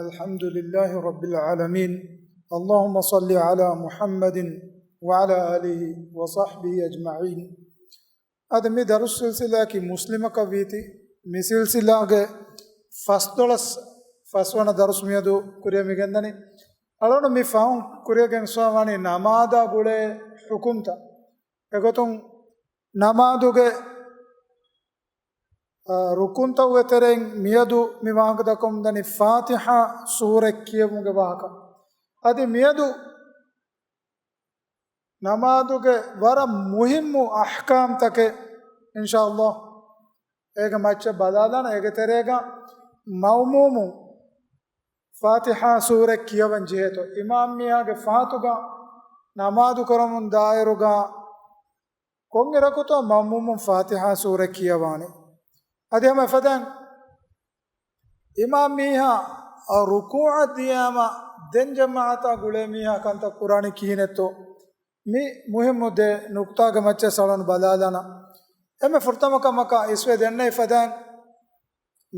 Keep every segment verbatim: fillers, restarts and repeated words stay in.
الحمد لله رب العالمين. اللهم صل على محمد وعلى آله وصحبه أجمعين. އަދި މި ދަރުސް ސިލްސިލާއަކީ މުސްލިމަކަށް ވީތީ، މި ސިލްސިލާގެ ފަސްދޮޅަސް ފަސްވަނަ ދަރުސް މިއަދު ކުރިއަށް މި ގެންދަނީ. އަޅުގަނޑު މި ފަހުން ކުރިއަށް ގެންސުވާވާނީ ނަމާދާ ގުޅޭ ޙުކުމްތައް. އެގޮތުން ނަމާދުގެ، އާ، ރުކުންތައް ވެތެރެއިން މިއަދު މި ވާހަކަ ދައްކަމުން ދަނީ ފާތިޙާ ސޫރަތް ކިޔެވުމުގެ ވާހަކަ. އަދި މިއަދު ނަމާދުގެ ވަރަށް މުހިއްމު އަޙްކާމްތަކެއް، އިންޝާﷲ، އޭގެ މައްޗަށް ބަލާލާނަ. އޭގެ ތެރޭގަ މައުމޫމުން ފާތިޙާ ސޫރަތް ކިޔަވަން ޖެހޭތޯ، އިމާމް މީހާގެ ފަހަތުގަ ނަމާދު ކުރަމުން ދާއިރުގަ ކޮންއިރަކުތޯ މައުމޫމުން ފާތިޙާ ސޫރަތް ކިޔަވާނެ؟ އަދި ހަމަ އެފަދައިން އިމާމް މީހާ ރުކޫޢަށް ދިޔާމަ ދެން ޖަމާޢަތާ ގުޅޭ މީހާ ކަންތައް ކުރާނީ ކިހިނެއްތޯ؟ މި މުހިއްމު ދެ ނުކުތާގެ މައްޗަށް އަޅުގަނޑު ބަލާލާނަ. އެންމެ ފުރަތަމަ ކަމަކަށް އިސްވެ ދެންނެވި ފަދައިން،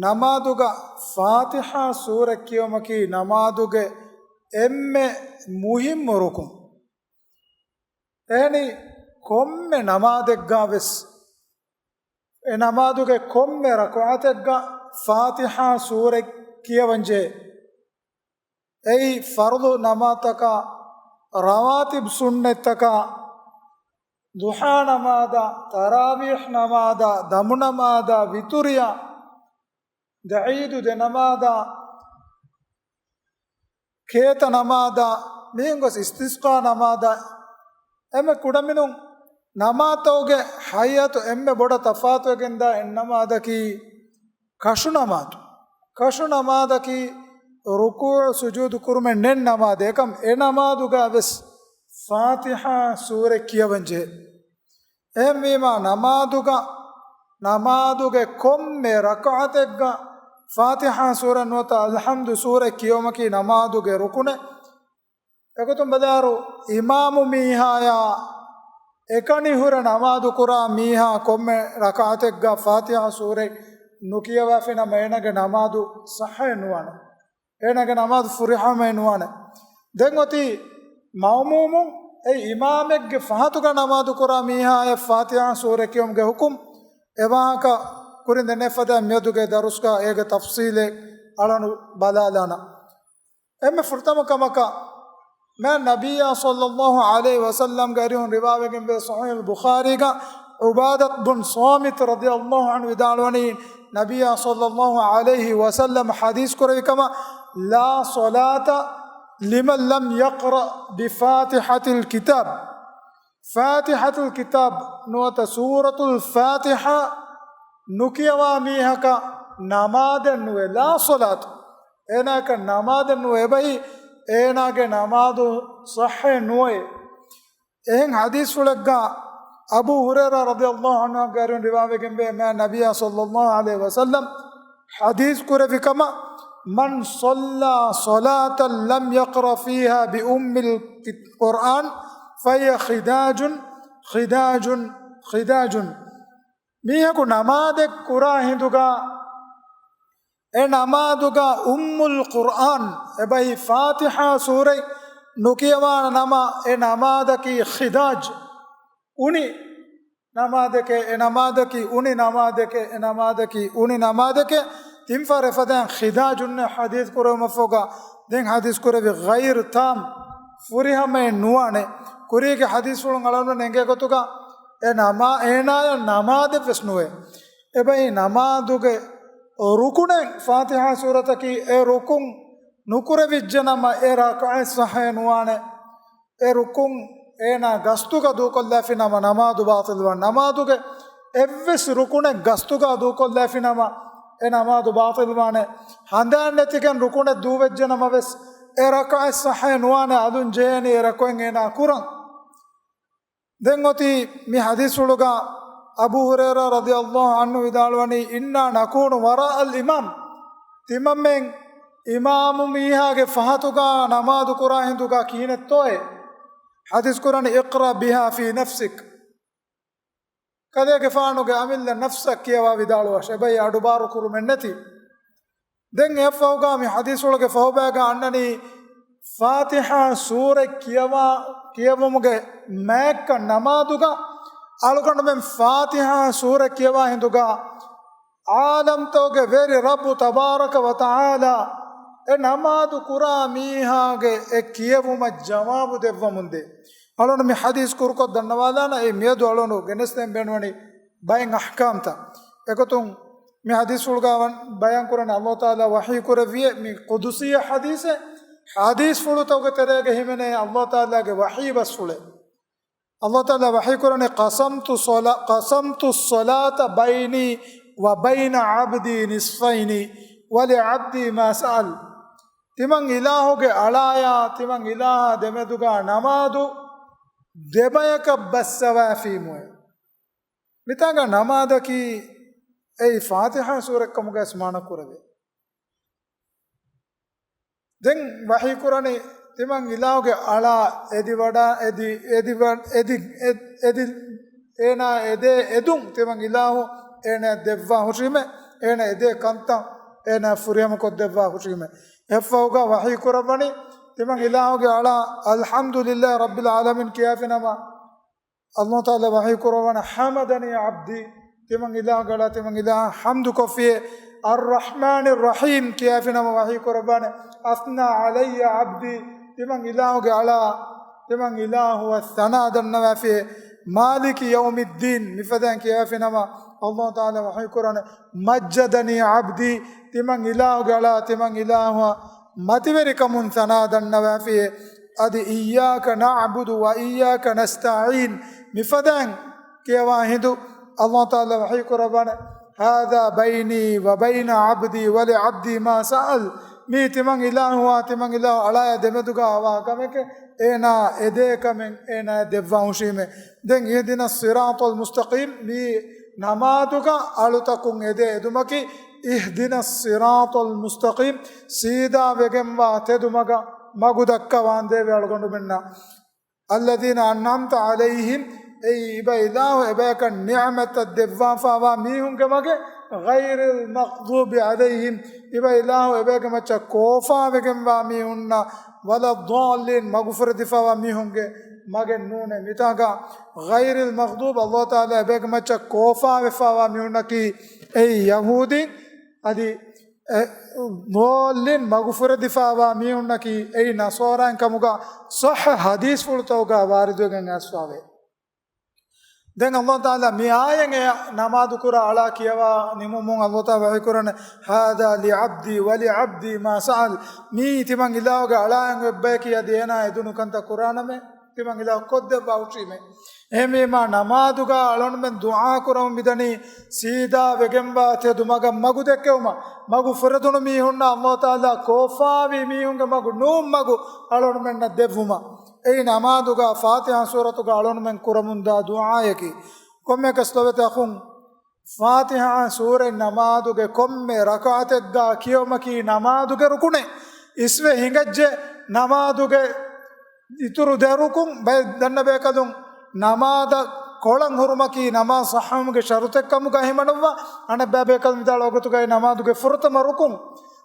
ނަމާދުގަ ފާތިޙާ ސޫރަތް ކިޔެވުމަކީ ނަމާދުގެ އެންމެ މުހިއްމު ރުކުން. އެހެނީ، ކޮންމެ ނަމާދެއްގަ ވެސް، އެ ނަމާދުގެ ކޮންމެ ރަކުޢަތެއްގަ ފާތިޙާ ސޫރަތް ކިޔަވަންޖެހޭ. އެއީ ފަރުޟު ނަމާދުތަކާ، ރަވާތިބު ސުންނަތްތަކާ، ޟުޙާ ނަމާދާ، ތަރާވީޙް ނަމާދާ، ދަމު ނަމާދާ، ވިތުރިއާ، ދެ ޢީދު ދެ ނަމާދާ، ކޭތަ ނަމާދާ، މިހެން ގޮސް އިސްތިސްޤާ ނަމާދާ، އެންމެ ކުޑަމިނުން ނަމާދުތަކުގެ ހައިއަތު އެންމެ ބޮޑަށް ތަފާތުވެގެންދާ އެއް ނަމާދަކީ ކަށު ނަމާދު. ކަށު ނަމާދަކީ ރުކޫޢު ސުޖޫދު ކުރުމެއް ނެތް ނަމާދެއް. އެކަމް އެ ނަމާދުގަ ވެސް ފާތިޙާ ސޫރަތް ކިޔަވަން ޖެހޭ. އެހެންވީމާ، ނަމާދުގަ، ނަމާދުގެ ކޮންމެ ރަކުޢަތެއްގަ ފާތިޙާ ސޫރަ ނުވަތަ އަލްޙަމްދު ސޫރަ ކިޔެވުމަކީ ނަމާދުގެ ރުކުނެއް. އެގޮތުން ބަލާއިރު، އިމާމު މީހާޔާ އެކަނި ހުރެ ނަމާދު ކުރާ މީހާ ކޮންމެ ރަކުޢަތެއްގަ ފާތިޙާ ސޫރަތް ނުކިޔަވާފިނަމަ، އޭނާގެ ނަމާދު ޞައްޙައެއް ނުވާނެ. އޭނާގެ ނަމާދު ފުރިހަމައެއް ނުވާނެ. ދެން އޮތީ މައުމޫމުން އެ އިމާމެއްގެ ފަހަތުގަ ނަމާދު ކުރާ މީހާޔަށް ފާތިޙާ ސޫރަ ކިޔުމުގެ ޙުކުމް، އެ ވާހަކަ ކުރިން ދެންނެވި ފަދައިން މިއަދުގެ ދަރުސްގަ އޭގެ ތަފްޞީލެއް އަޅަނު ބަލާލާނަ. އެންމެ ފުރަތަމަ ކަމަކަށް، މާތް ނަބިއްޔާ ޞައްލައްލާހު ޢަލައިހި ވަސައްލަމްގެ އަރިހުން ރިވާވެގެންވޭ ޞަޙީޙުލް ބުޚާރީގަ ޢުބާދަތު ބުން ޞާމިތު ރަޟިޔައްލާހު ޢަންހު ވިދާޅުވަނީ، ނަބިއްޔާ ޞައްލައްލާހު ޢަލައިހި ވަސައްލަމް ޙަދީޘް ކުރެއްވި ކަމަށް، "لا صلاة لمن لم يقرأ بفاتحة الكتاب." ފާތިޙަތުލް ކިތާބް ނުވަތަ ސޫރަތުލް ފާތިޙާ ނުކިޔަވާ މީހަކަށް ނަމާދެއް ނުވޭ. ލާ ޞަލާތު. އޭނާއަކަށް ނަމާދެއް ނުވޭ. އެބަހީ އޭނާގެ ނަމާދު ޞައްޙައެއް ނުވޭ. އެހެން ޙަދީޘްފުޅެއްގަ އަބޫ ހުރައިރާ ރަޟިޔައްލާހު ޢަންހުގެ އަރިހުން ރިވާވެގެންވޭ، މާތް ނަބިއްޔާ ޞައްލައްލާހު ޢަލައިހި ވަސައްލަމް ޙަދީޘް ކުރެއްވި ކަމަށް، "من صلى صلاة لم يقرأ فيها بأم القرآن فهي خداج، خداج، خداج." މީހަކު ނަމާދެއް ކުރާ ހިނދުގަ، އެ ނަމާދުގަ އުއްމުލް ޤުރްއާން، އެބަހީ ފާތިޙާ ސޫރަތް ނުކިޔަވާ ނަމަ، އެ ނަމާދަކީ ޚިދާޖް، އުނި ނަމާދެކޭ، އެ ނަމާދަކީ އުނި ނަމާދެކޭ، އެ ނަމާދަކީ އުނި ނަމާދެކޭ. ތިން ފަހަރަށް ފަދައިން ޚިދާޖުންނޭ ޙަދީޘް ކުރެވުމަށްފަހުގަ، ދެން ޙަދީޘް ކުރެއްވި ޣައިރު ތާމް، ފުރިހަމައެއް ނުވާނެ. ކުރީގެ ޙަދީޘްފުޅުން އަޅަން އެނގޭ ގޮތުގަ، އެ ނަމާ، އޭނާޔަށް ނަމާދެއް ވެސް ނުވޭ. އެބައި ނަމާދުގެ ރުކުނެއް ފާތިޙާ ސޫރަތަކީ، އެ ރުކުން ނުކުރެވިއްޖެ ނަމަ، އެ ރަކަޢަތް ޞައްޙައެއް ނުވާނެ. އެ ރުކުން އޭނާ ގަސްތުގަ ދޫކޮށްލާފި ނަމަ، ނަމާދު ބާޠިލްވާނެ. ނަމާދުގެ އެއްވެސް ރުކުނެއް ގަސްތުގަ ދޫކޮށްލާފި ނަމަ، އެ ނަމާދު ބާޠިލްވާނެ. ހަނދާން ނެތިގެން ރުކުނެއް ދޫވެއްޖެ ނަމަވެސް، އެ ރަކަޢަތް ޞައްޙައެއް ނުވާނެ، އަލުން ޖެހޭނީ އެ ރަކުޢަތް އޭނާ ކުރަން. ދެން އޮތީ މި ޙަދީޘްފުޅުގަ އަބޫ ހުރައިރާ ރަޟިޔައްލާހު ޢަންހު ވިދާޅުވަނީ، "إنا نكون وراء الإمام." ތިމަންމެން އިމާމު މީހާގެ ފަހަތުގަ ނަމާދު ކުރާ ހިނދުގަ ކިހިނެއްތޯއޭ؟ ޙަދީޘް ކުރަނީ، "اقرأ بها في نفسك." ކަލޭގެފާނުގެ އަމިއްލަ ނަފްސަށް ކިޔަވާ ވިދާޅުވާށޭ. އެބައި އަޑުބާރު ކުރުމެއް ނެތި. ދެން އެއަށްފަހުގާ މި ޙަދީޘްފުޅުގެ ފަހުބައިގާ އަންނަނީ، ފާތިޙާ ސޫރަތް ކިޔަވާ، ކިޔެވުމުގެ މާތްކަން ނަމާދުގަ އަޅުގަނޑުމެން ފާތިޙާ ސޫރަތް ކިޔަވާ ހިނދުގަ، ޢާލަމްތަކުގެ ވެރި ރައްބު ތަބާރަކަ ވަތަޢާލާ އެ ނަމާދު ކުރާ މީހާގެ އެ ކިޔެވުމަށް ޖަވާބު ދެއްވަމުންދޭ. އަޅުން މި ޙަދީޘް ކުރުކޮށް ދަންނަވާލާނަ، އެ މިއަދު އަޅުން ގެނެސްދޭން ބޭނުންވަނީ ބައެއް އަޙްކާމްތައް. އެގޮތުން މި ޙަދީޘްފުޅުގަ ވަން-، ބަޔާން ކުރަނީ ﷲ ތަޢާލާ ވަޙީ ކުރެއްވިއޭ، މި ޤުދުސީ ޙަދީޘެއް، ޙަދީޘްފުޅުތަކުގެ ތެރޭގަ ހިމެނޭ ﷲ ތަޢާލާގެ ވަޙީ ބަސްފުޅެއް. ﷲ ތަޢާލާ ވަޙީ ކުރަނީ، قسمت صلا-، قسمت الصلاة بيني وبين عبدي نصفين ولعبدي ما سأل. ތިމަން އިލާހުގެ އަޅާޔާ، ތިމަން އިލާހާ ދެމެދުގާ ނަމާދު ދެބަޔަކަށް ބައްސަވާފީމުއޭ. މިތާގަ ނަމާދަކީ އެއީ ފާތިޙާ ސޫރަތްކަމުގައި ސުމާނަ ކުރެވޭ. ދެން ވަޙީ ކުރަނީ، ތިމަން އިލާހުގެ އަޅާ އެދިވަޑާ، އެދި، އެދިވަ-، އެދި، އެ-، އެދި، އޭނާ އެދޭ އެދުން، ތިމަން އިލާހު އޭނާ ދެއްވާ ހުށީމެ، އޭނާ އެދޭ ކަންތައް އޭނާ ފުރިހަމަކޮށްދެއްވާ ހުށީމެ. އެއަށްފަހުގަ ވަޙީ ކުރައްވަނީ، ތިމަން އިލާހުގެ އަޅާ، الحمد لله رب العالمين ކިޔާފިނަމަ، ﷲ ތަޢާލާ ވަޙީ ކުރައްވަނީ، حمدني عبدي، ތިމަން އިލާހުގެ އަޅާ، ތިމަން އިލާހު ޙަމްދު ކޮށްފިއޭ، الرحمن الرحيم ކިޔާފިނަމަ ވަޙީ ކުރައްވާނެ، أثنى علي عبدي، ތިމަން އިލާހުގެ އަޅާ، ތިމަން އިލާހުއަށް ސަނާ ދަންނަވާފިއޭ، مالك يوم الدين، މިފަދައިން ކިޔާފިނަމަ، ﷲ ތަޢާލާ ވަޙީ ކުރަނީ، مجدني عبدي، ތިމަން އިލާހުގެ އަޅާ، ތިމަން އިލާހުއަށް މަތިވެރިކަމުން ސަނާ ދަންނަވާފިއޭ. އަދި، إياك نعبد وإياك نستعين، މިފަދައިން ކިޔަވާ ހިނދު، ﷲ ތަޢާލާ ވަޙީ ކުރައްވާނެ، هذا بيني وبين عبدي ولعبدي ما سأل، މީ ތިމަން އިލާހުއާ، ތިމަން އިލާހު އަޅާޔާ ދެމެދުގާ އަވާ ކަމެކޭ، އޭނާ އެދޭ ކަމެއް އޭނާ ދެއްވާ ހުށީމޭ. ދެން، اهدنا الصراط المستقيم، މީ ނަމާދުގަ އަޅުތަކުން އެދޭ އެދުމަކީ، اهدنا الصراط المستقيم، ސީދާ ވެގެންވާ ތެދުމަގަށް މަގު ދައްކަވާނދޭވެ އަޅުގަނޑުމެންނަށް. الذين أنعمت عليهم، އެއީ އިބަ އިލާހު އެބަޔަކަށް ނިޢުމަތްތައް ދެއްވާފާވާ މީހުންގެ މަގެއް، غير المغضوب عليهم، އިބަ އިލާހު އެބަޔަކަށް މައްޗަށް ކޯފާވެގެންވާ މީހުންނަށް، ولا الضالين، މަގުފުރެދިފާވާ މީހުންގެ މަގެއް ނޫނޭ. މިތާގަ غير المغضوب، ﷲ ތަޢާލާ އެބަޔަކަށް މައްޗަށް ކޯފާވެފާވާ މީހުންނަކީ އެއީ ޔަހޫދީން، އަދި އެ، ޟާލީން، މަގުފުރެދިފާވާ މީހުންނަކީ އެއީ ނަޞާރާއިން ކަމުގަ ޞައްޙަ ޙަދީޘްފުޅުތަކުގަ ވާރިދުވެގެން އައިސްފާވޭ. ދެން ﷲ ތަޢާލާ މި އާޔަތް އެ ނަމާދު ކުރާ އަޅާ ކިޔަވާ ނިމުމުން ﷲ ތަޢާލާ ވަޙީ ކުރަނީ، هذا لعبدي ولعبدي ما سأل، މީ ތިމަން އިލާހުގެ އަޅާއަށް އެއްބަޔަކީ އަދި އޭނާ އެދުނު ކަންތައް ކުރާނަމޭ، ތިމަން އިލާހު ކޮށްދެއްވާ ހުށީމޭ. އެހެންވީމާ، ނަމާދުގަ އަޅުގަނޑުމެން ދުޢާ ކުރަމުން މިދަނީ، ސީދާ ވެގެންވާ ތެދު މަގަށް މަގު ދެއްކެވުމަށް، މަގު ފުރެދުނު މީހުންނަށް ﷲ ތަޢާލާ ކޯފާވި މީހުންގެ މަގު ނޫން މަގު އަޅުގަނޑުމެންނަށް ދެއްވުމަށް. އެއީ ނަމާދުގަ ފާތިޙާ ސޫރަތުގަ އަޅުގަނޑުމެން ކުރަމުންދާ ދުޢާއަކީ. ކޮންމެއަކަސް ލޮބެތި އަޚުން، ފާތިޙާ ސޫރަތް ނަމާދުގެ ކޮންމެ ރަކަޢަތެއްގަ ކިޔެވުމަކީ ނަމާދުގެ ރުކުނެއް. އިސްވެ ހިނގައްޖެ ނަމާދުގެ އިތުރު ދެ ރުކުން. ބައެއް ދަންނަ ބޭކަލުން ނަމާދަށް ކޮޅަށް ހުރުމަކީ ނަމާދު ޞައްޙަވުމުގެ ޝަރުޠެއް ކަމުގަ ހިމަނައްވާ. އަނެއްބައި ބޭކަލުން ވިދާޅުވާ ގޮތުގައި ނަމާދުގެ ފުރަތަމަ ރުކުން.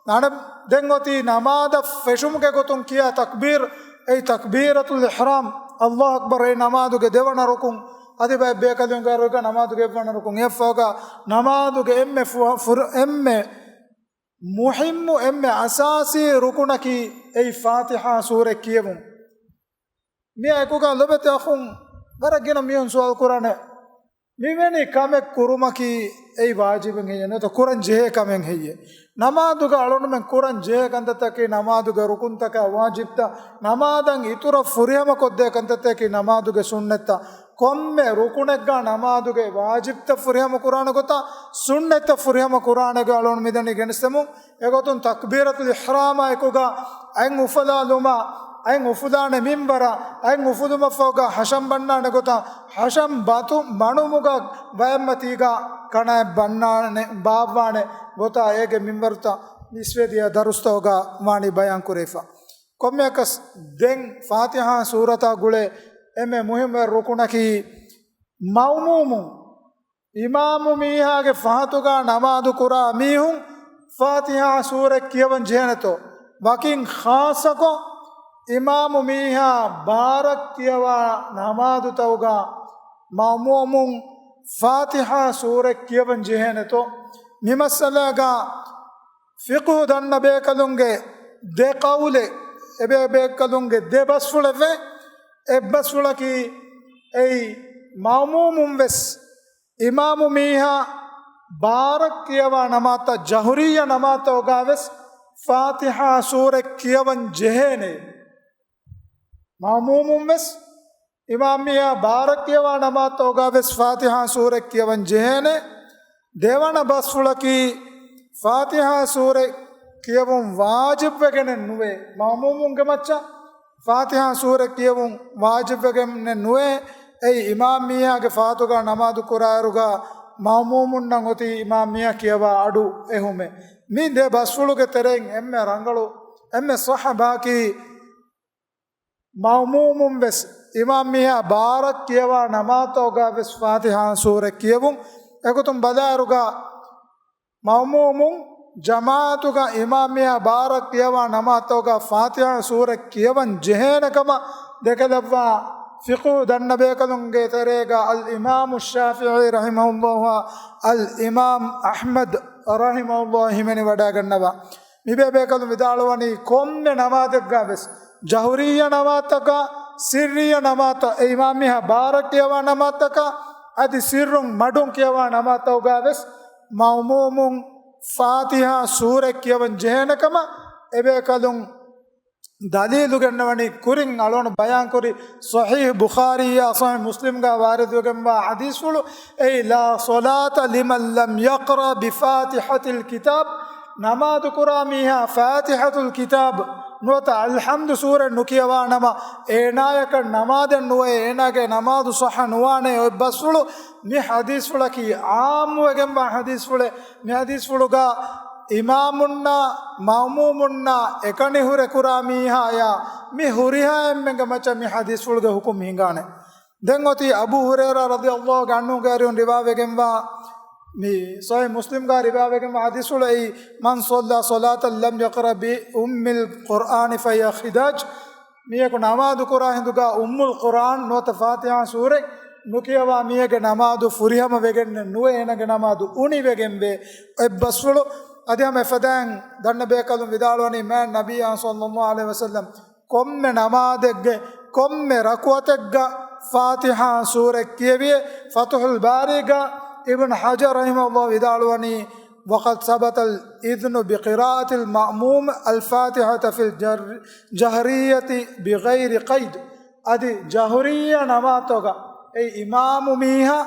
އަނެއް ދެން އޮތީ ނަމާދަށް ފެށުމުގެ ގޮތުން ކިޔާ ތަކްބީރު، އެއީ ތަކްބީރަތުލް އިޙްރާމް، ﷲ އަކްބަރު، އެއީ ނަމާދުގެ ދެވަނަ ރުކުން. އަދި ބައެއް ބޭކަލުން ގާރުގަ ނަމާދުގެ އެއްވަނަ ރުކުން. އެއަށްފަހުގަ ނަމާދުގެ އެންމެ ފު-، ފުރ-، އެންމެ މުހިއްމު، އެންމެ އަސާސީ ރުކުނަކީ އެއީ ފާތިޙާ ސޫރަތް ކިޔެވުން. މިއާ އެކުގަ ލޮބެތި އަޚުން، ވަރަށް ގިނަ މީހުން ސުވާލު ކުރާނެ، މިވެނި ކަމެއް ކުރުމަކީ އެއީ ވާޖިބެއް ހެއްޔޭ ނުވަތަ ކުރަން ޖެހޭ ކަމެއް ހެއްޔޭ؟ ނަމާދުގަ އަޅުގަނޑުމެން ކުރަން ޖެހޭ ކަންތައްތަކީ ނަމާދުގެ ރުކުންތަކާ ވާޖިބްތައް، ނަމާދަށް އިތުރަށް ފުރިހަމަ ކޮށްދޭ ކަންތައްތަކީ ނަމާދުގެ ސުންނަތްތައް. ކޮންމެ ރުކުނެއްގަ ނަމާދުގެ ވާޖިބްތައް ފުރިހަމަ ކުރާނެ ގޮތާ، ސުންނަތްތައް ފުރިހަމަ ކުރާނެ ގޮތް އަޅުގަނޑު މިދަނީ ގެނެސްދެމުން. އެގޮތުން ތަކްބީރަތުލް އިޙްރާމާ އެކުގަ އަތް އުފަލާލުމާ، އަތް އުފުލާނެ މިންވަރަށް، އަތް އުފުލުމަށްފަހުގަ ހަށަން ބަންނާނެ ގޮތަށް، ހަށަން ބަތު މަނުމުގަ ބައެއްމަތީގަ ކަނާތް ބަންނާނެ، ބާއްވާނެ ގޮތާ އޭގެ މިންވަރުތައް މިސްވެދިޔަ ދަރުސްތަކުގަ ވާނީ ބަޔާން ކުރެވިފަ. ކޮންމެއަކަސް ދެން ފާތިޙާ ސޫރަތާ ގުޅޭ އެންމެ މުހިއްމު ރުކުނަކީ މައުމޫމުން އިމާމު މީހާގެ ފަހަތުގަ ނަމާދު ކުރާ މީހުން ފާތިޙާ ސޫރަތް ކިޔަވަން ޖެހޭނެތޯ؟ ވަކިން ޚާއްޞަކޮށް، އިމާމު މީހާ ބާރަށް ކިޔަވާ ނަމާދުތަކުގަ މައުމޫމުން ފާތިޙާ ސޫރަތް ކިޔަވަން ޖެހޭނެތޯ؟ މި މައްސަލާގަ ފިޤުހު ދަންނަ ބޭކަލުންގެ ދެ ޤައުލެއް، އެބޭ ބޭކަލުންގެ ދެ ބަސްފުޅެވެ. އެއްބަސްފުޅަކީ، އެއީ މައުމޫމުން ވެސް އިމާމު މީހާ ބާރަށް ކިޔަވާ ނަމާދުތައް، ޖަހުރިއްޔަ ނަމާދުތަކުގަ ވެސް ފާތިޙާ ސޫރަތް ކިޔަވަން ޖެހޭނެ. މައުމޫމުން ވެސް އިމާމް މީހާ ބާރަށް ކިޔަވާ ނަމާދުތަކުގަ ވެސް ފާތިޙާ ސޫރަތް ކިޔަވަން ޖެހޭނެ. ދެވަނަ ބަސްފުޅަކީ، ފާތިޙާ ސޫރަތް ކިޔެވުން ވާޖިބްވެގެނެއް ނުވޭ. މައުމޫމުންގެ މައްޗަށް ފާތިޙާ ސޫރަތް ކިޔެވުން ވާޖިބްވެގެނެއް ނުވޭ. އެއީ އިމާމް މީހާގެ ފަހަތުގަ ނަމާދު ކުރާއިރުގަ މައުމޫމުންނަށް އޮތީ އިމާމް މީހާ ކިޔަވާ އަޑު އެހުމެއް. މި ދެ ބަސްފުޅުގެ ތެރެއިން އެންމެ ރަނގަޅު، އެންމެ ޞައްޙަ ބަހަކީ، މައުމޫމުން ވެސް އިމާމް މީހާ ބާރަށް ކިޔަވާ ނަމާދުތަކުގަ ވެސް ފާތިޙާ ސޫރަތް ކިޔެވުން. އެގޮތުން ބަލާއިރުގަ މައުމޫމުން ޖަމާޢަތުގަ އިމާމް މީހާ ބާރަށް ކިޔަވާ ނަމާދުތަކުގަ ފާތިޙާ ސޫރަތް ކިޔަވަން ޖެހޭނެ ކަމަށް ދެކެލައްވާ ފިޤުހު ދަންނަ ބޭކަލުންގެ ތެރޭގަ އަލް އިމާމު ޝާފިޢީ ރަޙިމަހުﷲ އަލް އިމާމް އަޙްމަދު ރަޙިމަހުﷲ ހިމެނިވަޑައިގަންނަވާ. މިބޭބޭކަލުން ވިދާޅުވަނީ ކޮންމެ ނަމާދެއްގަ ވެސް، ޖަހުރިއްޔަ ނަމާދުތަކާ، ސިއްރިއްޔަ ނަމާދުތައް، އެ އިމާމް މީހާ ބާރަށް ކިޔަވާ ނަމާދުތަކާ، އަދި ސިއްރުން މަޑުން ކިޔަވާ ނަމާދުތަކުގަ ވެސް މައުމޫމުން ފާތިޙާ ސޫރަތް ކިޔަވަން ޖެހޭނެ ކަމަށް އެބޭކަލުން ދަލީލު ގެންނަވަނީ ކުރިން އަޅުގަނޑު ބަޔާންކުރި ޞަޙީޙު ބުޚާރީއާ ޞަޙީޙު މުސްލިމްގަ ވާރިދުވެގެންވާ ޙަދީޘްފުޅު، އެއީ، لا صلاة لمن لم يقرأ بفاتحة الكتاب، ނަމާދު ކުރާ މީހާ ފާތިޙަތުލް ކިތާބް ނުވަތަ އަލްޙަމްދު ސޫރަތް ނުކިޔަވާ ނަމަ، އޭނާޔަކަށް ނަމާދެއް ނުވޭ، އޭނާގެ ނަމާދު ޞައްޙަ ނުވާނެ. އޮތް ބަސްފުޅު މި ޙަދީޘްފުޅަކީ ޢާއްމުވެގެންވާ ޙަދީޘްފުޅެއް. މި ޙަދީޘްފުޅުގަ އިމާމުންނާ މައުމޫމުންނާ އެކަނި ހުރެ ކުރާ މީހާޔާ މި ހުރިހާ އެންމެންގެ މައްޗަށް މި ޙަދީޘްފުޅުގެ ޙުކުމް ހިނގާނެ. ދެން އޮތީ އަބޫ ހުރައިރާ ރަޟިޔަﷲ ޢަންހުގެ އަރިހުން ރިވާވެގެންވާ، މި ޞަޙީޙު މުސްލިމްގަ ރިވާވެގެންވާ ޙަދީޘްފުޅު، އެއީ، من صلى صلاة لم يقرأ بأم القرآن فهي خداج. މީހަކު ނަމާދު ކުރާ ހިނދުގަ އުއްމުލް ޤުރްއާން ނުވަތަ ފާތިޙާ ސޫރަތް ނުކިޔަވާ މީހެއްގެ ނަމާދު ފުރިހަމަ ވެގެން ނުވޭ، އޭނާގެ ނަމާދު އުނިވެގެން ވޭ. އެއްބަސްފުޅު. އަދި ހަމަ އެފަދައިން ދަންނަ ބޭކަލުން ވިދާޅުވަނީ، މާތް ނަބިއްޔާ ޞައްލަﷲު ޢަލައިހި ވަސައްލަމް ކޮންމެ ނަމާދެއްގެ ކޮންމެ ރަކުޢަތެއްގަ ފާތިޙާ ސޫރަތް ކިޔެވިއޭ. ފަތުޙުލް ބާރީގަ އިބްނު ޙަޖަރު ރަޙިމަހުﷲ ވިދާޅުވަނީ، وقد ثبت الإذن بقراءة المأموم الفاتحة في الجهرية بغير قيد. އަދި ޖަހުރިއްޔަ ނަމާދުތަކުގަ އެ އިމާމު މީހާ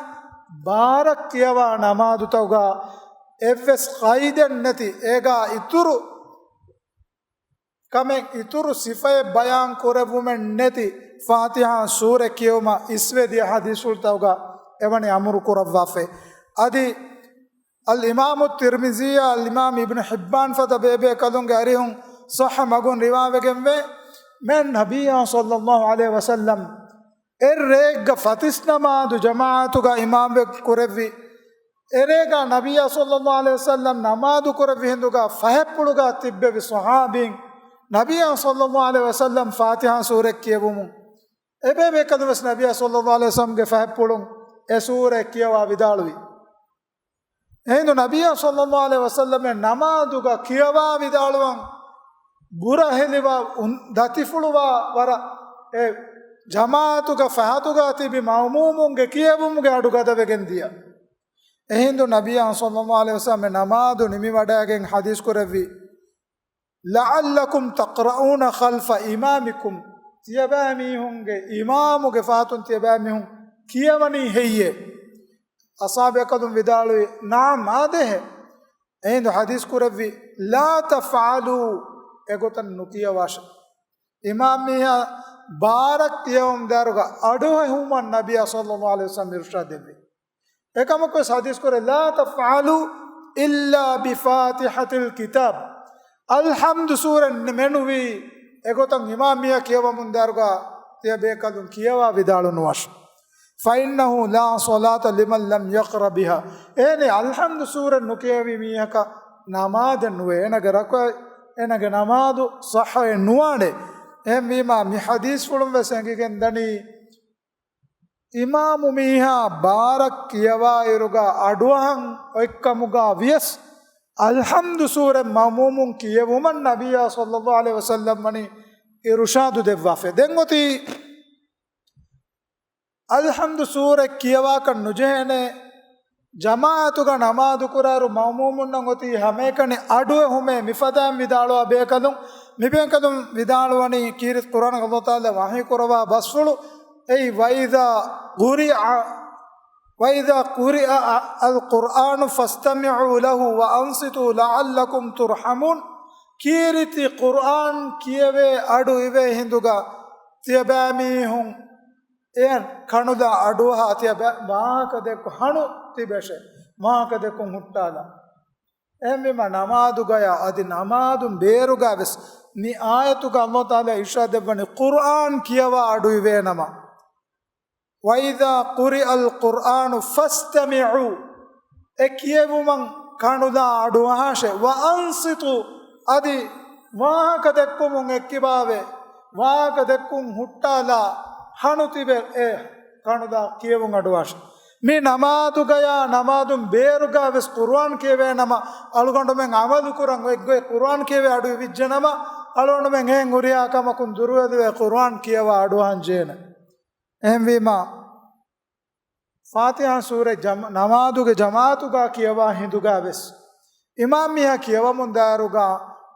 ބާރަށް ކިޔަވާ ނަމާދުތަކުގަ އެއްވެސް ޤައިދެއް ނެތި، އޭގަ އިތުރު ކަމެއް، އިތުރު ސިފައެއް ބަޔާން ކުރެއްވުމެއް ނެތި ފާތިޙާ ސޫރަ ކިޔެވުމަށް އިސްވެދިޔަ ޙަދީޘްފުޅުތަކުގަ އެވަނީ އަމުރު ކުރައްވާފައި. އަދި އަލްއިމާމު ތިރްމިޒީއާ އަލްއިމާމް އިބްނު ޙިއްބާން ފަދަ ބޭބޭކަލުންގެ އަރިހުން ޞައްޙަ މަގުން ރިވާވެގެންވޭ، މާތް ނަބިއްޔާ ޞައްލަﷲު ޢަލައިހި ވަސައްލަމް އެއްރޭއެއްގަ ފަތިސް ނަމާދު ޖަމާޢަތުގަ އިމާމްވެ ކުރެއްވި. އެރޭގަ ނަބިއްޔާ ޞައްލަﷲު ޢަލައިހި ވަސައްލަމް ނަމާދު ކުރެއްވި ހިނދުގަ ފަހަތްޕުޅުގަ ތިއްބެވި ޞަޙާބީން ނަބިއްޔާ ޞައްލަﷲު ޢަލައިހި ވަސައްލަމް ފާތިޙާ ސޫރަތް ކިޔެވުމުން އެބޭބޭކަލުން ވެސް ނަބިއްޔާ ޞައްލަﷲު ޢަލައިހި ވަސައްލަމްގެ ފަހަތްޕުޅުން އެ ސޫރަތް ކިޔަވާ ވިދާޅުވި. އެހިނދު ނަބިއްޔާ ޞައްލަﷲު ޢަލައިހި ވަސައްލަމް ނަމާދުގަ ކިޔަވާ ވިދާޅުވަން ބުރަހެލިވާ އުން-، ދަތިފުޅުވާ ވަރަށް އެ ޖަމާޢަތުގަ ފަހަތުގަ ތިބި މައުމޫމުންގެ ކިޔެވުމުގެ އަޑު ގަދަވެގެން ދިޔަ. އެހިނދު ނަބިއްޔާ ޞައްލަﷲު ޢަލައިހި ވަސައްލަމް ނަމާދު ނިމިވަޑައިގެން ޙަދީޘް ކުރެއްވި، لعلكم تقرؤون خلف إمامكم، ތިޔަބައިމީހުންގެ އިމާމުގެ ފަހަތުން ތިޔަބައިމީހުން ކިޔަވަނީ ހެއްޔޭ؟ އަޞްޙާބު ބޭކަލުން ވިދާޅުވި، نعم، އާދޭހެ. އެހިނދު ޙަދީޘް ކުރެއްވި، لا تفعلوا، އެގޮތަށް ނުކިޔަވާށެ. އިމާމް މީހާ ބާރަށް ކިޔަވަމުން ދާއިރުގަ އަޑުއެހުމަށް ނަބިއްޔާ ޞައްލަﷲު ޢަލައިހި ވަސައްލަމް އިރުޝާދު ދެއްވި. އެކަމަކުވެސް ޙަދީޘް ކުރޭ، لا تفعلوا إلا بفاتحة الكتاب. އަލްޙަމްދު ސޫރަ މެނުވީ އެގޮތަށް އިމާމް މީހާ ކިޔަވަމުން ދާއިރުގަ ތިޔަބޭކަލުން ކިޔަވާ ވިދާޅުނުވާށި. فإنه لا صلاة لمن لم يقرأ بها. އެހެނީ އަލްޙަމްދު ސޫރަ ނުކިޔެވި މީހަކަށް ނަމާދެއް ނުވޭ. އޭނަގެ ރަކުޢަތް، އޭނަގެ ނަމާދު ޞައްޙައެއް ނުވާނެ. އެހެންވީމާ މި ޙަދީޘްފުޅުން ވެސް އެނގިގެން ދަނީ، އިމާމު މީހާ ބާރަށް ކިޔަވާއިރުގަ އަޑުއަހަން އޮތްކަމުގަ ވިޔަސް، އަލްޙަމްދު ސޫރަ މައުމޫމުން ކިޔެވުމަށް ނަބިއްޔާ ޞައްލައްލާހު ޢަލައިހި ވަސައްލަމް ވަނީ އިރުޝާދު ދެއްވާފަ. ދެން އޮތީ އަލްޙަމްދު ސޫރަ ކިޔަވާކަށް ނުޖެހޭނެ. ޖަމާޢަތުގަ ނަމާދު ކުރާއިރު މައުމޫމުންނަށް އޮތީ ހަމައެކަނި އަޑުއެހުމޭ. މިފަދައިން ވިދާޅުވާ ބޭކަލުން، މިބޭކަލުން ވިދާޅުވަނީ ކީރިތި ޤުރްއާން ﷲ ތަޢާލާ ވަޙީ ކުރައްވާ ބަސްފުޅު އެއީ، وَإِذَا قُرِئَ، وَإِذَا قُرِئَ الْقُرْآنُ فَاسْتَمِعُوا لَهُ وَأَنصِتُوا لَعَلَّكُمْ تُرْحَمُونَ. ކީރިތި ޤުރްއާން ކިޔެވޭ އަޑު އިވޭ ހިނދުގަ ތިޔަބައިމީހުން އެ ކަނުލާ އަޑުއަހާ ތިޔަބަ-، ވާހަކަ ދެއްކު ހަނު ތިބެށޭ. ވާހަކަ ދެއްކުން ހުއްޓާލާ. އެހެންވީމަ ނަމާދުގަޔާ އަދި ނަމާދުން ބޭރުގަ ވެސް މި އާޔަތުގަ ﷲ ތަޢާލާ އިރްޝާދް ދެއްވަނީ ޤުރްއާން ކިޔަވާ އަޑު އިވޭނަމަ، وَإِذَا قُرِئَ الْقُرْآنُ فَاسْتَمِعُوا، އެ ކިޔެވުމަށް ކަނުލާ އަޑުއަހާށޭ، وَأَنصِتُوا، އަދި ވާހަކަ ދެއްކުމުން އެއްކިބާވެ، ވާހަކަ ދެއްކުން ހުއްޓާލާ ހަނު ތިބެ އެ ކަނުލާ ކިޔެވުން އަޑުއަހާށޭ. މި ނަމާދުގަޔާ ނަމާދުން ބޭރުގަ ވެސް ޤުރްއާން ކިޔެވޭނަމަ، އަޅުގަނޑުމެން ޢަމަލު ކުރަން އޮތްގޮތް ޤުރްއާން ކިޔެވޭ އަޑު އިވިއްޖެނަމަ، އަޅުގަނޑުމެން އެހެން ހުރިހާ ކަމަކުން ދުރުހެލިވެ ޤުރްއާން ކިޔަވާ އަޑުއަހަން ޖެހޭނެ. އެހެންވީމާ، ފާތިޙާ ސޫރަ ޖަމް-، ނަމާދުގެ ޖަމާޢަތުގަ ކިޔަވާ ހިނދުގަ ވެސް، އިމާމް މީހާ ކިޔަވަމުން ދާއިރުގަ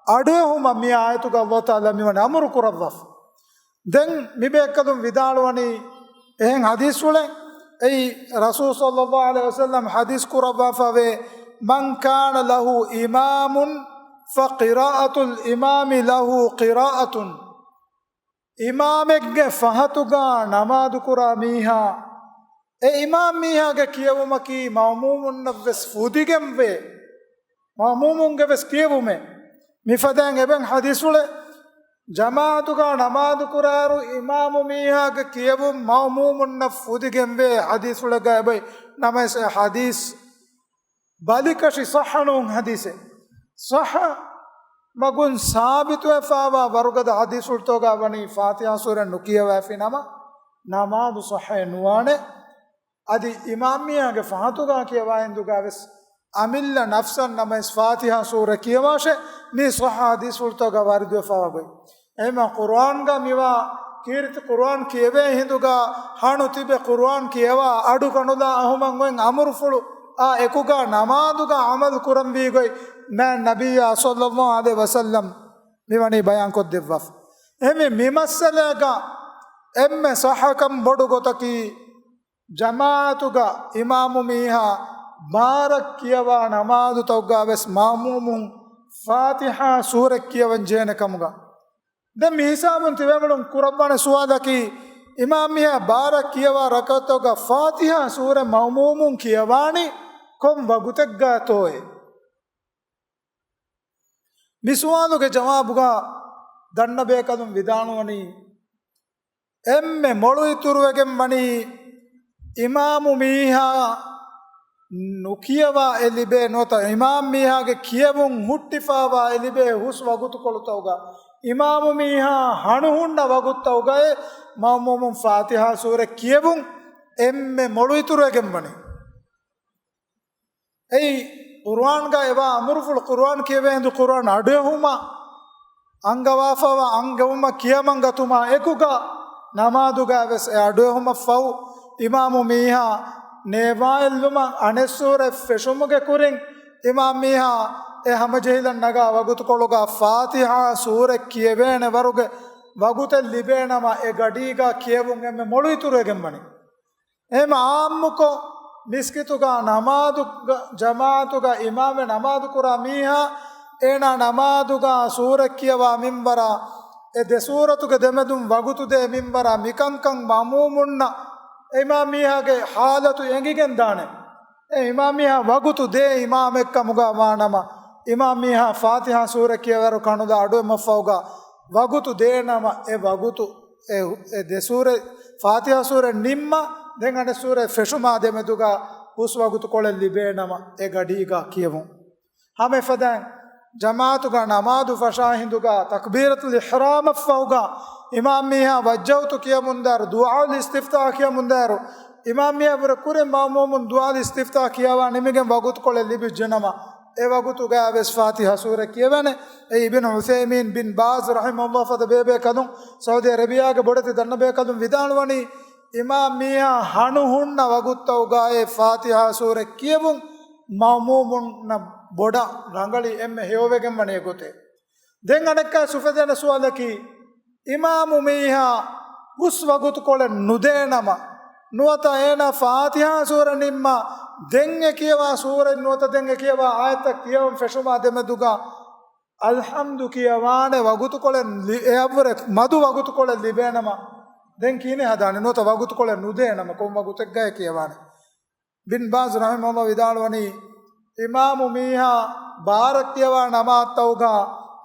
އަޑުއެހުމަށް މި އާޔަތުގަ ﷲ ތަޢާލާ މިވަނީ އަމުރު ކުރައްވާފަ. ދެން މިބޭކަލުން ވިދާޅުވަނީ އެހެން ޙަދީޘްފުޅެއް. އެއީ، ރަސޫލު ޞައްލައްލާހު ޢަލައިހި ވަސައްލަމް ޙަދީޘް ކުރައްވާފަވޭ، مَنْ كَانَ لَهُ إِمَامٌ فَقِرَاءَةُ الْإِمَامِ لَهُ قِرَاءَةٌ. އިމާމެއްގެ ފަހަތުގަ ނަމާދުކުރާ މީހާ، އެ އިމާމް މީހާގެ ކިޔެވުމަކީ މައުމޫމުންނަށްވެސް ފުދިގެންވޭ. މައުމޫމުންގެ ވެސް ކިޔެވުމެއް. މިފަދައިން އެބައިން ޙަދީޘްފުޅެއް، ޖަމާޢަތުގަ ނަމާދު ކުރާއިރު އިމާމު މީހާގެ ކިޔެވުން މައުމޫމުންނަށް ފުދިގެންވޭ ޙަދީޘްފުޅެއްގަ އެބައި. ނަމަވެސް އެ ޙަދީޘް ބަލިކަށި ޞައްޙަ ނޫން ޙަދީޘެއް. ޞައްޙަ މަގުން ސާބިތުވެފައިވާ ވަރުގަދަ ޙަދީޘްފުޅުތަކުގަ ވަނީ ފާތިޙާ ސޫރަ ނުކިޔަވައިފި ނަމަ، ނަމާދު ޞައްޙައެއް ނުވާނެ. އަދި އިމާމް މީހާގެ ފަހަތުގަ ކިޔަވާ ހިނދުގަ ވެސް އަމިއްލަ ނަފްސަށް ނަމަވެސް ފާތިޙާ ސޫރަ ކިޔަވާށޭ، މީ ޞައްޙަ ޙަދީޘްފުޅުތަކުގަ ވާރިދުވެފައިވާ ގޮތް. އެހެންވީމަ ޤުރުއާންގަ މިވާ ކީރިތި ޤުރުއާން ކިޔެވޭ ހިނދުގަ ހަނު ތިބެ ޤުރުއާން ކިޔަވާ އަޑު ކަނުލާ އަހުމަށް އޮތް އަމުރުފުޅު އާ އެކުގަ ނަމާދުގަ ޢަމަލު ކުރަންވީ ގޮތް މާތް ނަބިއްޔާ ޞައްލައްލާހު ޢަލައިހި ވަސައްލަމް މިވަނީ ބަޔާންކޮށްދެއްވާފަ. އެހެންވެ މި މައްސަލައިގަ އެންމެ ޞައްޙަކަން ބޮޑު ގޮތަކީ، ޖަމާޢަތުގަ އިމާމު މީހާ ބާރަށް ކިޔަވާ ނަމާދުތަކުގަ ވެސް މައުމޫމުން ފާތިޙާ ސޫރަ ކިޔަވަން ޖެހޭނެ ކަމުގަ. ދެން މި ހިސާބުން ތިބޭފުޅުން ކުރައްވާނެ ސުވާލަކީ، އިމާމް މީހާ ބާރަށް ކިޔަވާ ރަކަޢަތުތަކުގަ ފާތިޙާ ސޫރަ މައުމޫމުން ކިޔަވާނީ ކޮން ވަގުތެއްގަތޯއޭ؟ މި ސުވާލުގެ ޖަވާބުގަ ދަންނަ ބޭކަލުން ވިދާޅުވަނީ، އެންމެ މޮޅު އިތުރުވެގެން ވަނީ އިމާމު މީހާ ނުކިޔަވާ އެ ލިބޭ ނުވަތަ އިމާމް މީހާގެ ކިޔެވުން ހުއްޓިފައިވާ އެ ލިބޭ ހުސް ވަގުތުކޮޅުތަކުގަ، އިމާމު މީހާ ހަނު ހުންނަ ވަގުތުތަކުގައި މައުމޫމުން ފާތިޙާ ސޫރަ ކިޔެވުން އެންމެ މޮޅު އިތުރުވެގެން ވަނީ. އެއީ، ޤުރުއާންގަ އެވާ އަމުރުފުޅު ޤުރުއާން ކިޔެވޭ ހިނދު ޤުރުއާން އަޑުއެހުމަށް އަންގަވާފައިވާ އަންގަވުމަށް ކިޔަމަން ގަތުމާ އެކުގަ ނަމާދުގަ ވެސް އެ އަޑުއެހުމަށްފަހު އިމާމު މީހާ ނޭވާއެއްލުމަށް އަނެއް ސޫރަ ފެށުމުގެ ކުރިން އިމާމް މީހާ އެ ހަމަޖެހިލަން ނަގާ ވަގުތުކޮޅުގަ ފާތިޙާ ސޫރަ ކިޔެވޭނެ ވަރުގެ ވަގުތެއް ލިބޭނަމަ އެ ގަޑީގަ ކިޔެވުން އެންމެ މޮޅު އިތުރުވެގެން ވަނީ. އެހެން އާއްމުކޮށް، މިސްކިތުގަ ނަމާދުގަ، ޖަމާޢަތުގަ އިމާމެއް ނަމާދު ކުރާ މީހާ، އޭނާ ނަމާދުގަ ސޫރަ ކިޔަވާ މިންވަރާ، އެ ދެ ސޫރަތުގެ ދެމެދުން ވަގުތު ދޭ މިންވަރާ، މިކަންކަން މައުމޫމުންނަށް އެ އިމާމް މީހާގެ ޙާލަތު އެނގިގެން ދާނެ. އެ އިމާމް މީހާ ވަގުތު ދޭ އިމާމެއް ކަމުގަ ވާނަމަ، އިމާމް މީހާ ފާތިޙާ ސޫރަ ކިޔަވާއިރު ކަނުލާ އަޑުއެހުމަށްފަހުގަ ވަގުތު ދޭނަމަ، އެ ވަގުތު އެ، އެ ދެ ސޫރަ، ފާތިޙާ ސޫރަ ނިންމާ، ދެން އަނެއް ސޫރަ ފެށުމާ ދެމެދުގަ ހުސް ވަގުތު ކޮޅެއް ލިބޭނަމަ، އެ ގަޑީގަ ކިޔެވުން. ހަމަ އެފަދައިން ޖަމާޢަތުގަ ނަމާދު ފަށާ ހިނދުގަ ތަކްބީރަތުލް އިޙްރާމަށްފަހުގަ އިމާމް މީހާ ވައްޖަހުތު ކިޔަމުންދާއިރު، ދުޢާއުލް އިސްތިފްތާޙް ކިޔަމުންދާއިރު، އިމާމް މީހާ ބުރެ ކުރިން މައުމޫމުން ދުޢާއުލް އިސްތިފްތާޙް ކިޔަވާ ނިމިގެން ވަގުތުކޮޅެއް ލިބިއްޖެނަމަ، އެ ވަގުތުގައި ވެސް ފާތިޙާ ސޫރަ ކިޔެވޭނެ. އެ އިބްނު ޢުޘައިމީން ބިން ބާޒް ރަޙިމަހުﷲ ފަދަ ބޭބޭކަލުން، ސައުދީ އަރަބިޔާގެ ބޮޑެތި ދަންނަ ބޭކަލުން ވިދާޅުވަނީ، އިމާމް މީހާ ހަނު ހުންނަ ވަގުތުތަކުގައި ފާތިޙާ ސޫރަ ކިޔެވުން މައުމޫމުންނަށް ބޮޑަށް ރަނގަޅީ އެންމެ ހެޔޮވެގެން ވަނީ އެގޮތޭ. ދެން އަނެއްކާ އުފެދޭނެ ސުވާލަކީ، އިމާމު މީހާ ހުސް ވަގުތުކޮޅެއް ނުދޭނަމަ، ނުވަތަ އޭނާ ފާތިޙާ ސޫރަ ނިންމާ، ދެން އެ ކިޔަވާ ސޫރަ ނުވަތަ ދެން އެ ކިޔަވާ އާޔަތަށް ކިޔަވަން ފެށުމާ ދެމެދުގަ އަލްޙަމްދު ކިޔަވާނެ ވަގުތުކޮޅެއް ލި-، އެއަށްވުރެ މަދު ވަގުތުކޮޅެއް ލިބޭނަމަ، ދެން ކިހިނެއް ހަދާނެ؟ ނުވަތަ ވަގުތުކޮޅެއް ނުދޭނަމަ، ކޮން ވަގުތެއްގައި ކިޔަވާނެ؟ ބިން ބާޒް ރަޙިމަހުﷲ ވިދާޅުވަނީ، އިމާމު މީހާ ބާރަށް ކިޔަވާ ނަމާދުތަކުގަ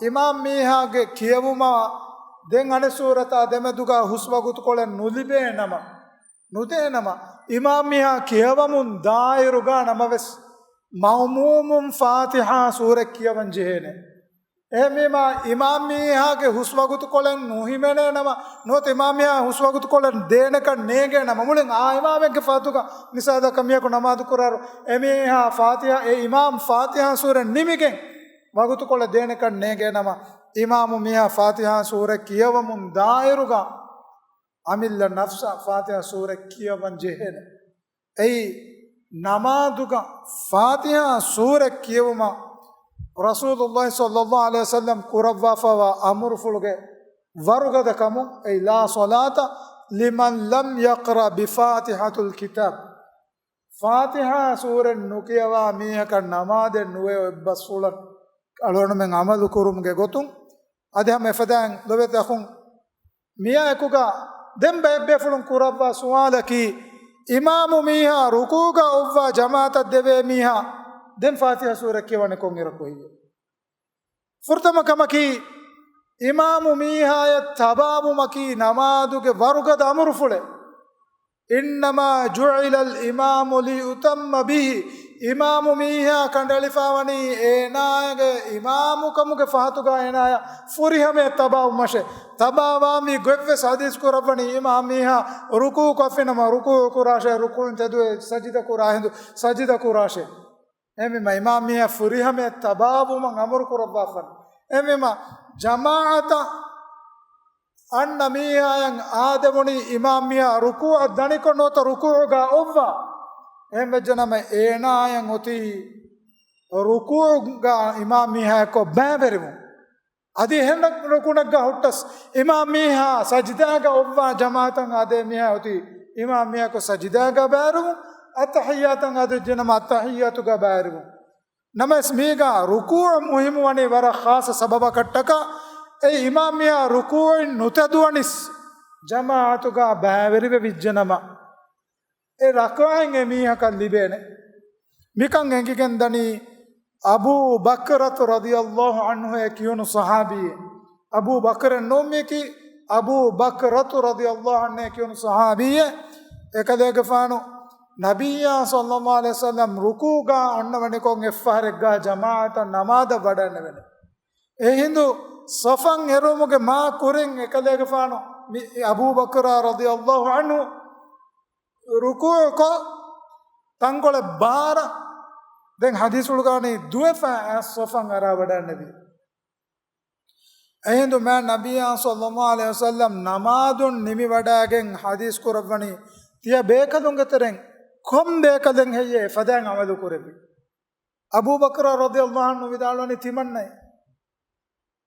އިމާމް މީހާގެ ކިޔެވުމާ ދެން އަނެއް ސޫރަތާ ދެމެދުގަ ހުސް ވަގުތުކޮޅެއް ނުލިބޭނަމަ، ނުދޭނަމަ، އިމާމް މީހާ ކިޔަވަމުން ދާއިރުގަ ނަމަވެސް މައުމޫމުން ފާތިޙާ ސޫރަ ކިޔަވަން ޖެހޭނެ. އެހެންވީމާ، އިމާމް މީހާގެ ހުސް ވަގުތުކޮޅެއް ނުހިމެނޭ ނަމަ، ނުވަތަ އިމާމް މީހާ ހުސް ވަގުތުކޮޅެއް ދޭނެކަން ނޭނގޭ ނަމަ، މުޅިން އާ އިމާމެއްގެ ފަހަތުގަ މިސާލަކަށް މީހަކު ނަމާދު ކުރާއިރު، އެ މީހާ ފާތިޙާ، އެ އިމާމް ފާތިޙާ ސޫރަ ނިމިގެން ވަގުތުކޮޅެއް ދޭނެކަން ނޭނގޭ ނަމަ، އިމާމު މީހާ ފާތިޙާ ސޫރަ ކިޔަވަމުން ދާއިރުގަ އަމިއްލަ ނަފްސަށް ފާތިޙާ ސޫރަ ކިޔަވަން ޖެހޭނެ. އެއީ ނަމާދުގަ ފާތިޙާ ސޫރަ ކިޔެވުމަށް ރަސޫލުﷲ ޞައްލަﷲ ޢަލައިހި ވަސައްލަމް ކުރައްވާފައިވާ އަމުރުފުޅުގެ ވަރުގަދަ ކަމުން، އެއީ، لا صلاة لمن لم يقرأ بفاتحة الكتاب. ފާތިޙާ ސޫރަ ނުކިޔަވާ މީހަކަށް ނަމާދެއް ނުވޭ އެއްބަސްފުޅަށް އަޅުގަނޑުމެން ޢަމަލު ކުރުމުގެ ގޮތުން. އަދި ހަމަ އެފަދައިން ލޮބުވެތި އަޚުން، މިއާއެކުގަ ދެން ބައެއްބޭފުޅުން ކުރައްވާ ސުވާލަކީ، އިމާމު މީހާ ރުކޫޢުގަ އޮއްވާ ޖަމާޢަތަށް ދެވޭ މީހާ ދެން ފާތިޙާ ސޫރަ ކިޔަވަނީ ކޮންއިރަކު ހެއްޔޭ؟ ފުރަތަމަ ކަމަކީ، އިމާމު މީހާޔަށް ތަބާވުމަކީ ނަމާދުގެ ވަރުގަދަ އަމުރުފުޅެއް. إنما جعل الإمام ليؤتم به. އިމާމު މީހާ ކަނޑައެޅިފައިވަނީ އޭނާގެ އިމާމުކަމުގެ ފަހަތުގަ އޭނާޔަށް ފުރިހަމަޔަށް ތަބާވުމަށޭ. ތަބާވާންވީ ގޮތްވެސް ޙަދީޘް ކުރައްވަނީ، އިމާމް މީހާ ރުކޫޢުކޮށްފިނަމަ ރުކޫޢު ކުރާށޭ، ރުކޫޢުން ތެދުވެ ސަޖިދަ ކުރާ ހިނދު ސަޖިދަ ކުރާށޭ. އެހެންވީމަ، އިމާމް މީހާ ފުރިހަމަޔަށް ތަބާވުމަށް އަމުރު ކުރައްވާފަން. އެހެންވީމަ، ޖަމާޢަތަށް އަންނަ މީހާޔަށް އާދެވުނީ އިމާމް މީހާ ރުކޫޢަށް ދަނިކޮށް ނުވަތަ ރުކޫޢުގަ އޮއްވާ. އެހެންވެއްޖެނަމަ، އޭނާޔަށް އޮތީ ރުކޫޢުގަ އިމާމް މީހާ އެއްކޮށް ބައިވެރިވުން. އަދި އެހެން ރުކުނެއްގަ ހުއްޓަސް، އިމާމް މީހާ ސަޖިދާގަ އޮއްވާ ޖަމާޢަތަށް އާދޭ މީހާ އޮތީ އިމާމް މީހާ އެއްކޮށް ސަޖިދާގަ ބައިވެރިވުން. އައްތަޙިއްޔާތަށް އާދެވިއްޖެނަމަ އައްތަޙިއްޔާތުގަ ބައިވެރިވުން. ނަމަވެސް މީގަ ރުކޫޢު މުހިއްމުވަނީ ވަރަށް ޚާއްޞަ ސަބަބަކަށްޓަކާ، އެ އިމާމް މީހާ ރުކޫޢުން ނުތެދުވަނިސް ޖަމާޢަތުގަ ބައިވެރިވެވިއްޖެނަމަ، އެ ރަކުޢަތް އެ މީހަކަށް ލިބޭނެ. މިކަން އެނގިގެން ދަނީ އަބޫ ބަކްރަތު ރަޟިޔަﷲ ޢަންހު އޭ ކިޔުނު ޞަޙާބީއެއް. އަބޫ ބަކްރެއް ނޫން މީކީ، އަބޫ ބަކްރަތު ރަޟިޔަﷲ ޢަންހު އޭ ކިޔުނު ޞަޙާބީއެއް. އެކަލޭގެފާނު ނަބިއްޔާ ޞައްލަﷲ ޢަލައިހި ވަސައްލަމް ރުކޫޢުގަ އޮންނަވަނިކޮށް އެއްފަހަރެއްގަ ޖަމާޢަތަށް ނަމާދަށް ވަޑައިންނެވެނެ. އެހިނދު ޞަފަށް އެރުވުމުގެ މާ ކުރިން އެކަލޭގެފާނު މި އަބޫ ބަކްރާ ރަޟިޔަﷲ ޢަންހު ރުކޫޢުކޮށް، ތަންކޮޅެއް ބާރަށް، ދެން ޙަދީޘްފުޅުގައި ވަނީ ދުވެފަ އައިސް ޞަފަށް އަރާ ވަޑައިންނެވި. އެހިނދު މާތް ނަބިއްޔާ ޞައްލަﷲ ޢަލައިހި ވަސައްލަމް ނަމާދުން ނިމިވަޑައިގެން ޙަދީޘް ކުރައްވަނީ، ތިޔަ ބޭކަލުންގެ ތެރެއިން ކޮން ބޭކަލެއް ހެއްޔޭ އެފަދައިން ޢަމަލު ކުރެއްވީ؟ އަބޫ ބަކްރާ ރަޟިޔަﷲ ޢަންހު ވިދާޅުވަނީ ތިމަންނައޭ.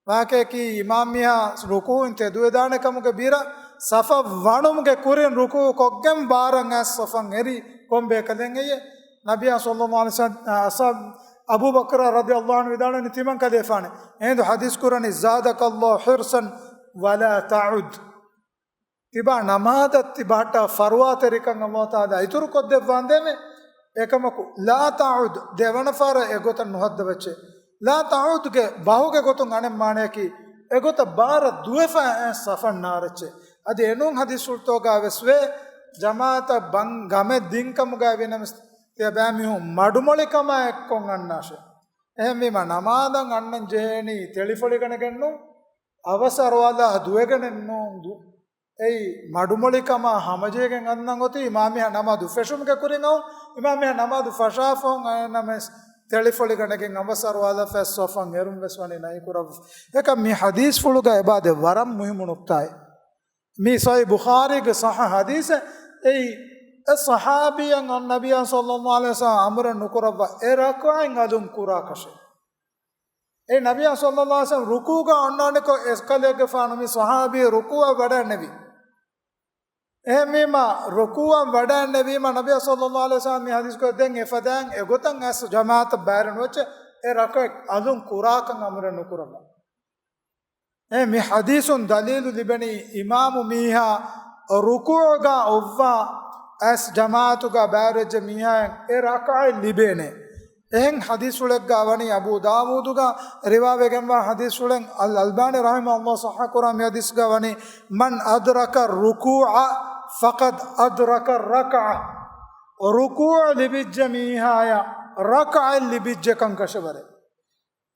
ވާހަކައަކީ، އިމާމް މީހާ ރުކޫޢުން ތެދުވެދާނެ ކަމުގެ ބިރަށް ޞަފަށް ވަނުމުގެ ކުރިން ރުކޫޢު ކޮށްގެން ބާރަށް އައިސް ޞަފަށް އެރީ ކޮން ބޭކަލެއް ހެއްޔޭ؟ ނަބިއްޔާ ޞައްލަﷲ ޢަލައިހި ވަސައްލަމް، އަ، އަޞްޙާބު އަބޫ ބަކްރާ ރަޟިޔަﷲ ޢަންހު ވިދާޅުވަނީ ތިމަން ކަލޭފާނެ. އެހިނދު ޙަދީޘް ކުރަނީ، زادك الله حرصا ولا تعد. ތިބާ ނަމާދަށް ތިބާއަށްޓަކާ ފަރުވާތެރިކަން ﷲ ތަޢާލާ އިތުރުކޮށްދެއްވާނދޭވެ. އެކަމަކު، لا تعد، ދެވަނަ ފަހަރަށް އެގޮތަށް ނުހައްދަވައްޗޭ. لا تعد ގެ ބަހުގެ ގޮތުން އަނެއް މާނައަކީ، އެގޮތަށް ބާރަށް ދުވެފަ އައިސް ޞަފަށް ނާރައްޗޭ. އަދި އެނޫން ޙަދީޘްފުޅުތަކުގައި ވެސް ވޭ، ޖަމާޢަތަށް ބަން ގަމެއް ދިން ކަމުގައި ވީނަމަވެސް، ތިޔަބައިމީހުން މަޑުމޮޅިކަމާ އެއްކޮށް އަންނާށޭ. އެހެންވީމަ، ނަމާދަށް އަންނަން ޖެހޭނީ ތެޅިފޮޅިގަނެގެން ނޫން، އަވަސް އަރުވާލާ ދުވެގަނެއް ނޫން. ދު-، އެއީ މަޑުމޮޅިކަމާ ހަމަޖެހިގެން އަންނަން އޮތީ އިމާމީހާ ނަމާދު ފެށުމުގެ ކުރިން އައު، އިމާމީހާ ނަމާދު ފަށާފަ އޮތް އައިނަމަވެސް، ތެޅިފޮޅިގަނެގެން އަވަސް އަރުވާލާފަ އެއް ސޮފަށް އެރުން ވެސް ވަނީ ނައިކުރައްވާ. އެކަމް މި ޙަދީޘްފުޅުގަ އެބާދެ ވަރަށް މުހިއްމު ނުކްތާއެއް. މީ ޞަޙީޙު ބުޚާރީގެ ޞައްޙަ ޙަދީޘެއް. އެއީ، އެ ޞަޙާބީއަށް ނަބިއްޔާ ޞައްލައްލާހު ޢަލައިހި ވަސައްލަމަ އަމުރެއް ނުކުރައްވާ އެ ރަކުޢަތް އަލުން ކުރާކަށެއް. އެ ނަބިއްޔާ ޞައްލައްލާހު ޢަލައިހި ވަސައްލަމަ ރުކޫޢުގަ އޮންނާނެކޮށް އެކަލޭގެފާނު މި ޞަޙާބީ ރުކޫޢަށް ވަޑައިންނެވި. އެހެންވީމަ، ރުކޫޢަށް ވަޑައިންނެވީމަ، ނަބިއްޔާ ޞައްލައްލާހު ޢަލައިހި ވަސައްލަމަ މި ޙަދީޘް ކޮށް ދެން އެފަދައިން އެގޮތަށް އައިސް ޖަމާޢަތަށް ބައިވެރި ނުވެއްޗެއް އެ ރަކުޢަތް އަލުން ކުރާކަން އަމުރެއް ނުކުރައްވާ. އެ މި ޙަދީޘުން ދަލީލު ލިބެނީ، އިމާމު މީހާ ރުކޫޢުގަ އޮއްވާ އައިސް ޖަމާޢަތުގަ ބައިވެރިވެއްޖެ މީހާއަށް އެ ރަކުޢަތް ލިބޭނެ. އެހެން ޙަދީޘްފުޅެއްގަ ވަނީ، އަބޫ ދާވޫދުގަ ރިވާވެގެންވާ ޙަދީޘްފުޅެއް، އަލް އަލްބާނީ ރަޙިމަހުﷲ ޞައްޙަ ކުރާ މި ޙަދީޘްގަ ވަނީ، "مَنْ أَدْرَكَ الرُّكُوعَ فَقَدْ أَدْرَكَ الرَّكْعَةَ." ރުކޫޢު ލިބިއްޖެ މީހާޔަށް ރަކުޢަތް ލިބިއްޖެ ކަންކަށަވަރެއް.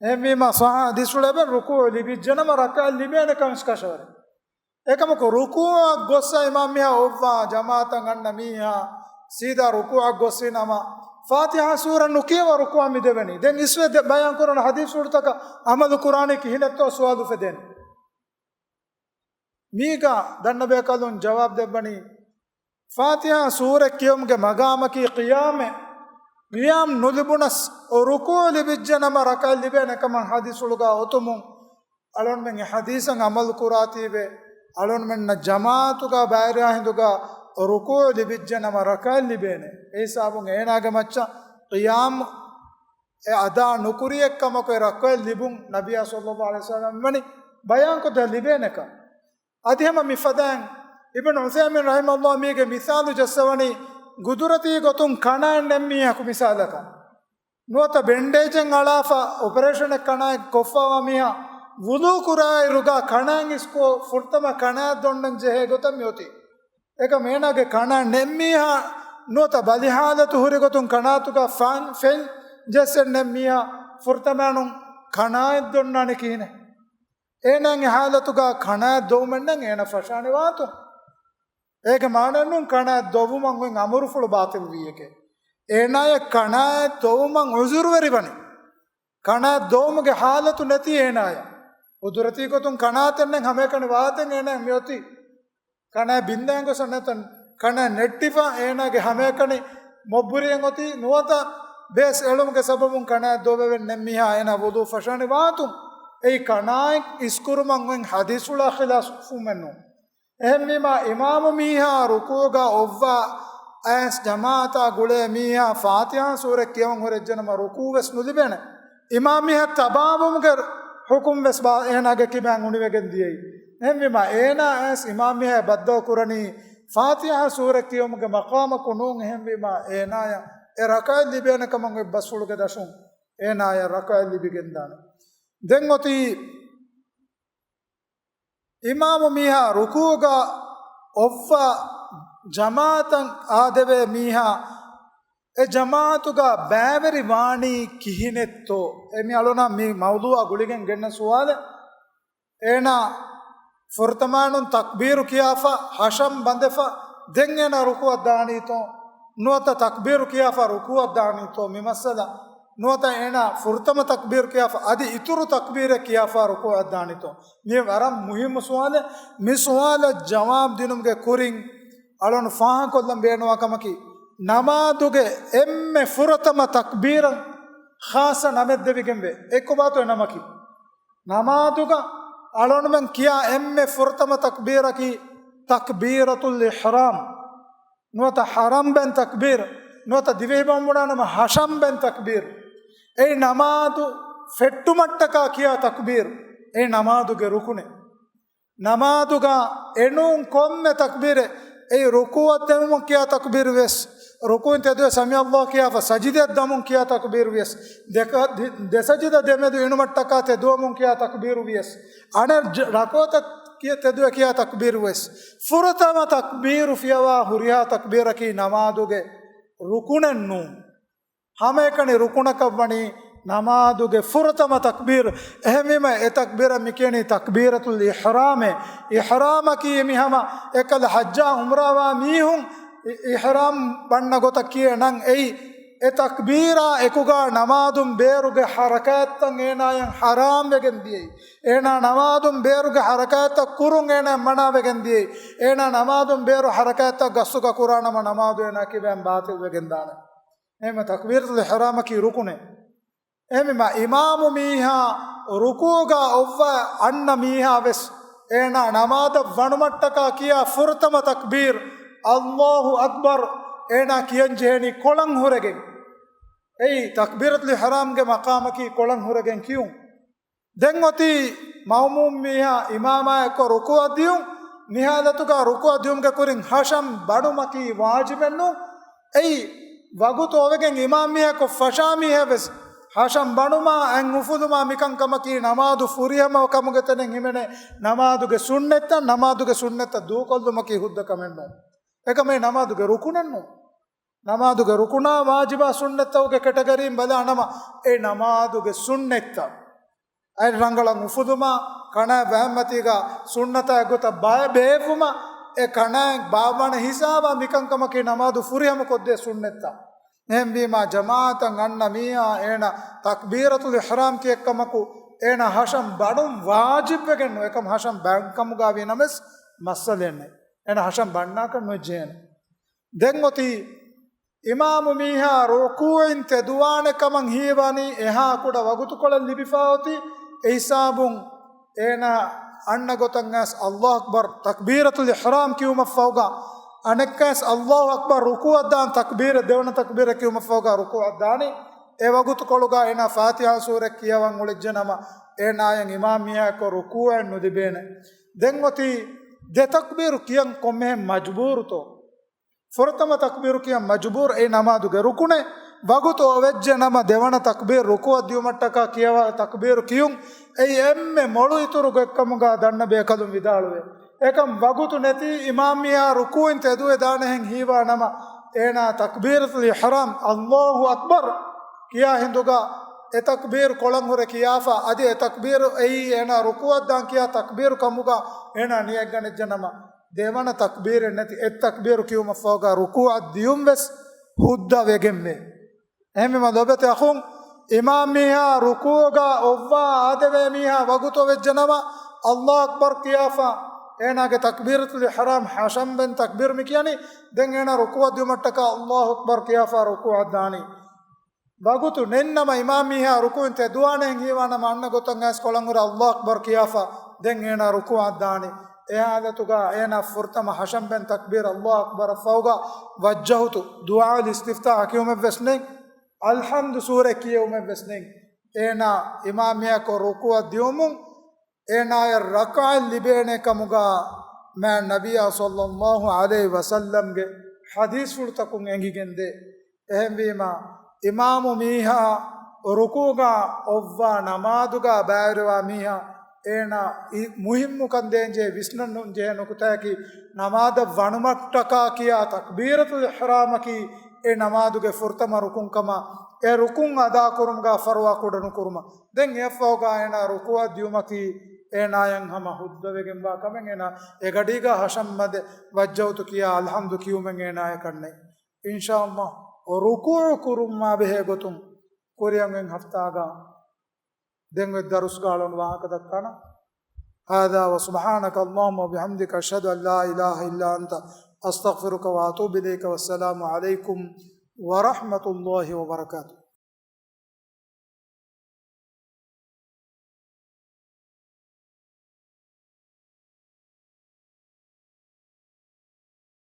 އެހެންވީމަ، ޞައްޙަ ޙަދީޘްފުޅެއް ރުކޫޢު ލިބިއްޖެނަމަ ރަކުޢަތް ލިބޭނެ ކަންކަށަވަރެއް. އެކަމަކު، ރުކޫޢަށް ގޮއްސަ އިމާމް މީހާ އޮއްވާ ޖަމާޢަތަށް އަންނަ މީހާ ސީދާ ރުކޫޢަށް ގޮއްސިނަމަ، ފާތިޙާ ސޫރަ ނުކިޔަވާ ރުކޫޢަށް މިދެވެނީ. ދެން އިސްވެ ދެ-، ބަޔާންކުރަން ޙަދީޘްފުޅުތަކަށް ޢަމަލު ކުރާނީ ކިހިނެއްތޯ ސުވާލު އުފެދޭނެ. މީގަ ދަންނަބޭކަލުން ޖަވާބު ދެއްވަނީ، ފާތިޙާ ސޫރަ ކިޔުމުގެ މަގާމަކީ ޤިޔާމެއް. ޤިޔާމް ނުލިބުނަސް، ރުކޫޢު ލިބިއްޖެނަމަ ރަކުޢަތް ލިބޭނެ ކަމަށް ޙަދީޘްފުޅުގަ އޮތުމުން، އަޅުންމެން އެ ޙަދީޘަށް ޢަމަލު ކުރާތީވެ، އަޅުންމެންނަށް ޖަމާޢަތުގަ ބައިވެރިވާ ހިނދުގަ ރުކޫޢު ލިބިއްޖެނަމަ ރަކުޢަތް ލިބޭނެ. އެ ހިސާބުން އޭނާގެ މައްޗަށް ޤިޔާމް އެ އަދާ ނުކުރިއެއްކަމަކު އެ ރަކުޢަތް ލިބުން ނަބިއްޔާ ޞައްލައްލާހު ޢަލައިހި ވަސައްލަމަ ވަނީ ބަޔާންކޮށްދޭ ލިބޭނެކަން. އަދި ހަމަ މިފަދައިން އިބްނު ޢުޘައިމީން ރަޙިމަހުﷲ މީގެ މިސާލު ޖައްސަވަނީ، ގުދުރަތީ ގޮތުން ކަނާތް ނެތް މީހަކު މިސާލަކަށް. ނުވަތަ ބެންޑޭޖެއް އަޅާފަ އޮޕަރޭޝަނެއް ކަނާތް ކޮށްފަވާ މީހާ ވުޟޫ ކުރާއިރުގަ ކަނާތް އިސްކޮށް ފުރަތަމަ ކަނާތް ދޮންނަން ޖެހޭ ގޮތަށް މިއޮތީ. އެކަމް އޭނާގެ ކަނާތް ނެތް މީހާ ނުވަތަ ބަލި ޙާލަތު ހުރި ގޮތުން ކަނާތުގަ ފެން، ފެން ޖެއްސެއް ނެތް މީހާ ފުރަތަމައިނުން ކަނާތް ދޮންނާނީ ކިހިނެއް؟ އޭނާ އެ ޙާލަތުގަ ކަނާތް ދޮވުމެއް ނެތް އޭނާ ފަށާނެ ވާތުން. އޭގެ މާނައެއް ނޫން ކަނާތް ދޮވުމަށް އޮތް އަމުރުފުޅު ބާޠިލް ވީއެކޭ. އޭނާޔަށް ކަނާތް ދޮވުމަށް ޢުޛުރުވެރިވަނީ. ކަނާތް ދޮވުމުގެ ޙާލަތު ނެތީ އޭނާޔަށް. ޤުދުރަތީ ގޮތުން ކަނާތެއް ނެތް ހަމައެކަނި ވާތަން އޭނާ މިއޮތީ. ކަނާތް ބިންދާން ގޮސް ނަތަން ކަނާތް ނެއްޓިފަ އޭނާގެ ހަމައެކަނި މޮށް ބުރިއެއް އޮތީ ނުވަތަ ބޭސް އެޅުމުގެ ސަބަބުން ކަނާތް ދޮވެވެން ނެތް މީހާ އޭނާ ވުޟޫ ފަށާނެ ވާތުން. އެއީ ކަނާތް އިސްކުރުމަށް އޮތް ޙަދީޘްފުޅާ ޚިލާފުވުމެއް ނޫން. އެހެންވީމާ، އިމާމު މީހާ ރުކޫޢުގަ އޮއްވާ އައިސް ޖަމާޢަތާ ގުޅޭ މީހާ ފާތިޙާ ސޫރަ ކިޔަވަން ހުރެއްޖެނަމަ ރުކޫޢު ވެސް ނުލިބޭނެ. އިމާމް މީހާ ތަބާވުމުގެ ޙުކުމް ވެސް ބާ-، އޭނާގެ ކިބައިން އުނިވެގެން ދިޔައީ. އެހެންވީމާ، އޭނާ އައިސް އިމާމް މީހާ ބައްދަލު ކުރަނީ ފާތިޙާ ސޫރަ ކިޔުމުގެ މަޤާމަކު ނޫން. އެހެންވީމާ، އޭނާޔަށް އެ ރަކަޢަތް ލިބޭނެ ކަމަށް އޮތް ބަސްފުޅުގެ ދަށުން އޭނާޔަށް ރަކަޢަތް ލިބިގެންދާނެ. ދެން އޮތީ އިމާމު މީހާ ރުކޫޢުގަ އޮއްވާ ޖަމާޢަތަށް އާދެވޭ މީހާ އެ ޖަމާޢަތުގަ ބައިވެރި ވާނީ ކިހިނެއްތޯ؟ އެ މި އަޅުނަށް މި މައުޟޫޢާ ގުޅިގެން ގެންނަ ސުވާލެއް. އޭނާ ފުރަތަމައިނުން ތަކްބީރު ކިޔާފަ، ހަށަން ބަނދެފަ، ދެން އޭނާ ރުކޫޢަށް ދާނީތޯ؟ ނުވަތަ ތަކްބީރު ކިޔާފަ ރުކޫޢަށް ދާނީތޯ؟ މި މައްސަލަ ނުވަތަ އޭނާ ފުރަތަމަ ތަކްބީރު ކިޔާފަ އަދި އިތުރު ތަކްބީރެއް ކިޔާފަ ރުކޫޢަށް ދާނީތޯ؟ މި ވަރަށް މުހިއްމު ސުވާލެއް. މި ސުވާލަށް ޖަވާބު ދިނުމުގެ ކުރިން އަޅުން ފާހަގަކޮށްލަން ބޭނުންވާ ކަމަކީ، ނަމާދުގެ އެންމެ ފުރަތަމަ ތަކްބީރަށް ޚާއްޞަ ނަމެއް ދެވިގެންވޭ. އެއްކޮބާތޯ އެ ނަމަކީ؟ ނަމާދުގަ އަޅުންމެން ކިޔާ އެންމެ ފުރަތަމަ ތަކްބީރަކީ ތަކްބީރަތުލް އިޙްރާމް. ނުވަތަ ޙަރަންބެން ތަކްބީރު، ނުވަތަ ދިވެހިބަހުން ބުނާނަމަ ހަށަންބެން ތަކްބީރު. އެއީ ނަމާދު ފެއްޓުމަށްޓަކާ ކިޔާ ތަކްބީރު. އެއީ ނަމާދުގެ ރުކުނެއް. ނަމާދުގަ އެނޫން ކޮންމެ ތަކްބީރެއް، އެއީ ރުކޫޢަށް ދެމުމުން ކިޔާ ތަކްބީރު ވިޔަސް، ރުކޫޢުން ތެދުވެ ސަމިޢަﷲ ކިޔާފަ ސަޖިދައަށް ދަމުން ކިޔާ ތަކްބީރު ވިޔަސް، ދެ ކަ-، ދި-، ދެ ސަޖިދަ ދެމެދު އިނުމަށްޓަކާ ތެދުވަމުން ކިޔާ ތަކްބީރު ވިޔަސް، އަނެއް ޖަ-، ރަކުޢަތަށް ކިޔަ-، ތެދުވެ ކިޔާ ތަކްބީރު ވެސް، ފުރަތަމަ ތަކްބީރު ފިޔަވާ ހުރިހާ ތަކްބީރަކީ ނަމާދުގެ ރުކުނެއް ނޫން. ހަމައެކަނި ރުކުނަކަށް ވަނީ ނަމާދުގެ ފުރަތަމަ ތަކްބީރު. އެހެންވީމަ އެ ތަކްބީރަށް މި ކިޔަނީ ތަކްބީރަތުލް އިޙްރާމޭ. އިޙްރާމަކީ މި ހަމަ އެކަލަ ޙައްޖާ ޢުމްރާވާ މީހުން އި-، އިޙްރާމް ބަންނަ ގޮތަށް ކިޔޭ ނަން އެއީ. އެ ތަކްބީރާ އެކުގާ ނަމާދުން ބޭރުގެ ޙަރަކާތްތައް އޭނާޔަށް ޙަރާމް ވެގެން ދިޔައީ. އޭނާ ނަމާދުން ބޭރުގެ ޙަރަކާތްތައް ކުރުން އޭނާ މަނާ ވެގެން ދިޔައީ. އޭނާ ނަމާދުން ބޭރު ޙަރަކާތްތައް ގަސްތުގަ ކުރާނަމަ ނަމާދު އޭނާ ކިބައިން ބާޠިލް ވެގެން ދާނެ. އެހެންމަ ތަކްބީރަތުލް އިޙްރާމަކީ ރުކުނެއް. އެހެންވީމަ އިމާމު މީހާ ރުކޫޢުގަ އޮއްވާ އަންނަ މީހާ ވެސް އޭނާ ނަމާދަށް ވަނުމަށްޓަކާ ކިޔާ ފުރަތަމަ ތަކްބީރު، އައްލާހު އަކްބަރު އޭނާ ކިޔަން ޖެހޭނީ ކޮޅަން ހުރެގެން. އެއީ ތަކްބީރަތުލް އިޙްރާމްގެ މަޤާމަކީ ކޮޅަން ހުރެގެން ކިޔުން. ދެން އޮތީ މައުމޫމް މީހާ އިމާމާއެއްކޮށް ރުކޫޢަށް ދިޔުން. މި ޙާލަތުގަ ރުކޫޢަށް ދިޔުމުގެ ކުރިން ޙަށަން ބަނުމަކީ ވާޖިބެއް ނޫން. އެއީ ވަގުތު އޮވެގެން އިމާމް މީހަކު ފަށާ މީހެއް ވެސް ޙަށަން ބަނުމާ އަތް އުފުލުމާ މިކަންކަމަކީ ނަމާދު ފުރިހަމަ ކަމުގެ ތެރެއިން ހިމެނޭ ނަމާދުގެ ސުންނަތްތައް، ނަމާދުގެ ސުންނަތްތައް ދޫކޮށްލުމަކީ ހުއްދަ ކަމެއް ނޫން. އެކަމެއް ނަމާދުގެ ރުކުނެއް ނޫން. ނަމާދުގެ ރުކުނާ ވާޖިބާ ސުންނަތްތަކުގެ ކެޓަގަރީން ބަލާ ނަމަ، އެ ނަމާދުގެ ސުންނަތްތައް އަތް ރަނގަޅަށް އުފުލުމާ، ކަނާތް ބައިމަތީގަ ސުންނަތާ އެއްގޮތަށް ބައި ބޭއްވުމަށް، އެ ކަނާތް ބާއްވާނެ ހިސާބާ މިކަންކަމަކީ ނަމާދު ފުރިހަމަ ކޮށްދޭ ސުންނަތްތައް. އެހެންވީމާ، ޖަމާޢަތަށް އަންނަ މީހާ އޭނަ ތަކްބީރަތުލް އިޙްރާމް ކިޔެއްކަމަކު، އޭނަ ޙަށަން ބަނުން ވާޖިބްވެގެން ނުވޭ. އެކަމް ޙަށަން ބަންކަމުގަ ވީ ނަމަވެސް މައްސަލައެއް ނެތް. އޭނަ ޙަށަން ބަންނާކަށް ނުޖެހޭނެ. ދެން އޮތީ އިމާމު މީހާ ރުކޫޢިން ތެދުވާނެ ކަމަށް ހީވަނީ އެހާ ކުޑަ ވަގުތުކޮޅެއް ލިބިފަ އޮތީ، އެ ހިސާބުން އޭނާ އަންނަ ގޮތަށް އައިސް އައްލާހު އަކްބަރު ތަކްބީރަތުލް އިޙްރާމް ކިޔުމަށްފަހުގަ، އަނެއްކާވެސް އައްލާހު އަކްބަރު ރުކޫޢަށް ދާން ތަކްބީރެއް ދެވަނަ ތަކްބީރެއް ކިޔުމަށްފަހުގަ ރުކޫޢަށް ދާނީ. އެ ވަގުތުކޮޅުގަ އޭނާ ފާތިޙާ ސޫރަތް ކިޔަވަން އުޅެއްޖެނަމަ، އޭނާޔަށް އިމާމް މީހާއެއްކޮށް ރުކޫޢެއް ނުލިބޭނެ. ދެން އޮތީ ދެ ތަކްބީރު ކިޔަން ކޮންމެހެން މަޖުބޫރުތޯ؟ ފުރަތަމަ ތަކްބީރު ކިޔަން މަޖުބޫރު، އެއީ ނަމާދުގެ ރުކުނެއް. ވަގުތު އޮވެއްޖެ ނަމަ، ދެވަނަ ތަކްބީރު ރުކޫޢަށް ދިޔުމަށްޓަކާ ކިޔަވާ ތަކްބީރު ކިޔުން، އެއީ އެންމެ މޮޅު އިތުރު ގޮތްކަމުގަ ދަންނަ ބޭކަލުން ވިދާޅުވޭ. އެކަމް ވަގުތު ނެތި އިމާމް މީހާ ރުކޫޢިން ތެދުވެދާނެހެން ހީވާ ނަމަ، އޭނާ ތަކްބީރަތުލް އިޙްރާމް، އައްލާހު އަކްބަރު ކިޔާ ހިނދުގަ އެ ތަކްބީރު ކޮޅަން ހުރެ ކިޔާފަ، އަދި އެ ތަކްބީރު އެއީ އޭނާ ރުކޫޢަށް ދާން ކިޔާ ތަކްބީރު ކަމުގަ އޭނާ ނިޔަތް ގަނެއްޖެ ނަމަ، ދެވަނަ ތަކްބީރެއް ނެތި އެއް ތަކްބީރު ކިޔުމަށްފަހުގަ ރުކޫޢަށް ދިޔުން ވެސް ހުއްދަ ވެގެންވޭ. އެހެންވީމަ ލޯބިވެތި އަޚުން، އިމާމް މީހާ ރުކޫޢުގަ އޮއްވާ އާދެވޭ މީހާ ވަގުތު އޮވެއްޖެ ނަމަ، އައްލާހު އަކްބަރު ކިޔާފަ، އޭނާގެ ތަކްބީރަތުލް އިޙްރާމް ޙަށަންވެން ތަކްބީރު މި ކިޔަނީ. ދެން އޭނާ ރުކޫޢަށް ދިޔުމަށްޓަކާ އައްލާހު އަކްބަރު ކިޔާފަ ރުކޫޢަށް ދާނީ. ވަގުތު ނެތްނަމަ އިމާމް މީހާ ރުކޫޢިން ތެދުވާނެހެން ހީވާނަމަ އަންނަ ގޮތަށް އައިސް ކޮޅަން ހުރެ އައްލާހު އަކްބަރު ކިޔާފަ ދެން އޭނާ ރުކޫޢަށް ދާނީ. އެ ހާލަތުގަ އޭނާ ފުރަތަމަ ޙަށަންވެން ތަކްބީރު އައްލާހު އަކްބަރަށް ފަހުގަ ވައްޖަހުތު ދުޢާ އިސްތިފްތާޙް ކިޔުމެއްވެސް ނެތް، އަލްޙަމްދު ސޫރަ ކިޔެވުމެއްވެސް ނެތް. އޭނާ އިމާމް މީހަކު ރުކޫޢަށް ދިޔުމުން އޭނާޔަށް ރަކަޢަތް ލިބޭނެ ކަމުގަ މާތް ނަބިއްޔާ ޞައްލައްލާހު ޢަލައިހި ވަސައްލަމްގެ ޙަދީޘްފުޅުތަކުން އެނގިގެންދޭ. އެހެންވީމަ، އިމާމު މީހާ ރުކޫޢުގަ އޮއްވާ ނަމާދުގަ ބައިވެރިވާ މީހާ އޭނާ އި-، މުހިއްމު ކަން ދޭންޖެހޭ ވިސްނަން ޖެހޭ ނުކުތާއަކީ، ނަމާދަށް ވަނުމަށްޓަކާ ކިޔާ ތަކްބީރަތުލް އިޙްރާމަކީ އެ ނަމާދުގެ ފުރަތަމަ ރުކުން ކަމަށް، އެ ރުކުން އަދާކުރުމުގަ ފަރުވާ ކުޑަނުކުރުމަށް. ދެން އެއަށްފަހުގަ އޭނާ ރުކޫޢަށް ދިޔުމަކީ އޭނާޔަށް ހަމަ ހުއްދަވެގެންވާ ކަމެއް. އޭނާ އެގަޑީގަ ޙަށަން މަދެ ވައްޖަހުތު ކިޔާ އަލްޙަމްދު ކިޔުމެއް އޭނާޔަކަށް ނެތް. އިންޝާﷲ، ރުކޫޢު ކުރުންމާ ބެހޭ ގޮތުން ކުރިއަށް އޮތް ހަފްތާގަ ދެން އޮތް ދަރުސްގަ އަޅުން ވާހަކަ ދައްކާނަން. هذا وسبحانك اللهم وبحمدك، أشهد أن لا إله إلا أنت، أستغفرك وأتوب إليك، والسلام عليكم ورحمة الله وبركاته.